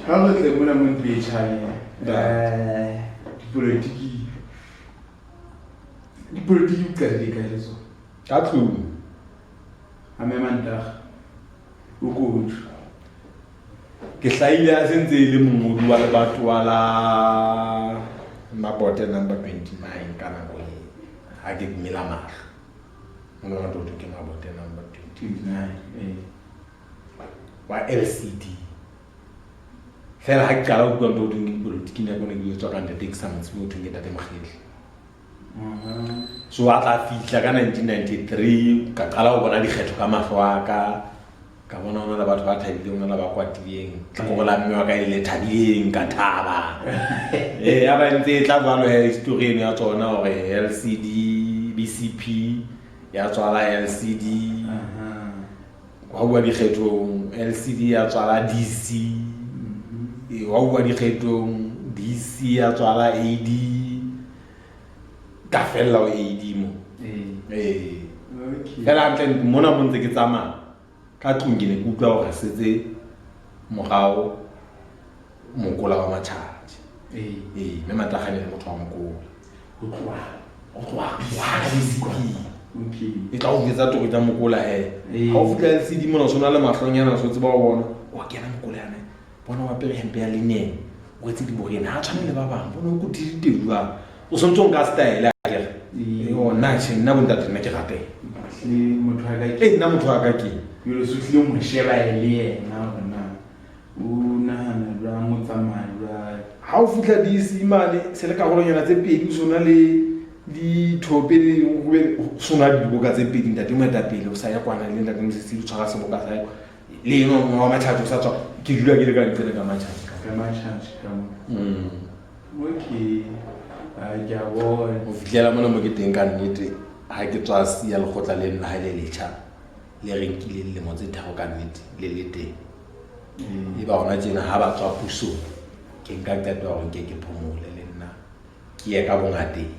Ha re tle mona mo ntlo e tjhang dipolotiki dipolotiki o qadile kae le tsona? Ka tlung. A mme Mantaga o kotjho. Ke hlahile a se ntse e le mongodi wa lebatowa la Mabote number 29 ka nako e ha ke mela mahlo. Mona wa toto ke Mabote number 29 eh. Wa LCD. Fela ha ke qala ho utlwa ntho ho thweng ke dipolotiki nako ne ke jwetswa ka ntate ke sa mo tsebe ho thweng ke ntate Mokgele. So a tla fihla ka 1993 ka qala ho bona dikgetho ka mahlo a ka ka bona ho na le batho ba thabileng ho na le ba kwatileng tlhakore la mme wa ka e le thabileng ka thaba ee ya ba ntse e tla jwalo he history eno ya tsona hore LCD BCP ya tswala LCD wa bua dikgethong LCD ya tswala DC wa bua dikgethong DC ya tswala AD ka fella ho AD mo ee fela hantle mona mo ntse ke tsamaya ka tlung ke ne ke utlwa hore setse morao mokola wa matjhatjhe ee mme Matlakgane le motho wa mokola ho tloha ho tloha BCP e tla o jwetsa toro tsa mokola he ha o fihla LCD mona o sona le mahlonyana o so tseba ho bona wa kena mokola yane bona wa pere hempe ya linen o etse diborena ha tshwane le ba bang bona o kotile tedu jwang o sontse o nka style akere o nna tjhe nna bontate nna ke rate e nna motho wa ka ke jole so tlile mo sheba e le yena hore na o nahana jwang o tsamaya jwang ha o fihla DC mane se le karolonyana tse pedi o sona le dithope le sona diboka tse pedi ntate moetapele o sa ya kwana le ntate mosesedi o tshwara seboka sa le eno mongwe wa matšhatše o sa tswa ke dula ke le ka nqele ka matšhatše ka matšhatše ka mo okay a ke a bona go fitlhela mona mo ke teng ka nnete ga ke tswa sia lekgotla le nna ga le letšha le re nkile dilemo tse tharo ka nnete le le teng e ba gona tjena ga ba tswa pusong ke nka qeto ya gore nke ke phomole le nna ke ye ka bongateng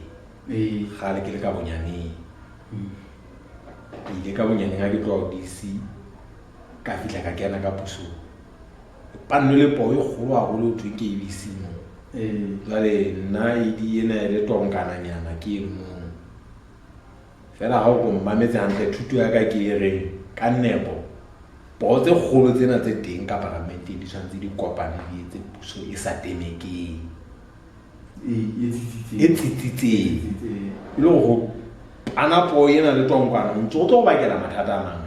gale ke le ka bonyaneng ke ile ka bonyaneng ga ke tloga DC ka fitlha ka kena ka pusong panno le poo e kgolo haholo ho thweng ke ABC mo jwale nna ed ena e le tonkananyana ke eno mono fela ga o ko mmametse hantle thuto ya ka ke e reng ka nepo poo tse kgolo tsena tse teng ka paramenteng di tshwanetse di kopane di etse puso e sa temekeng e tsitsitseng e le gore go pana poo ena le tonkwana o ntse o tlo go bakela mathata a mangata.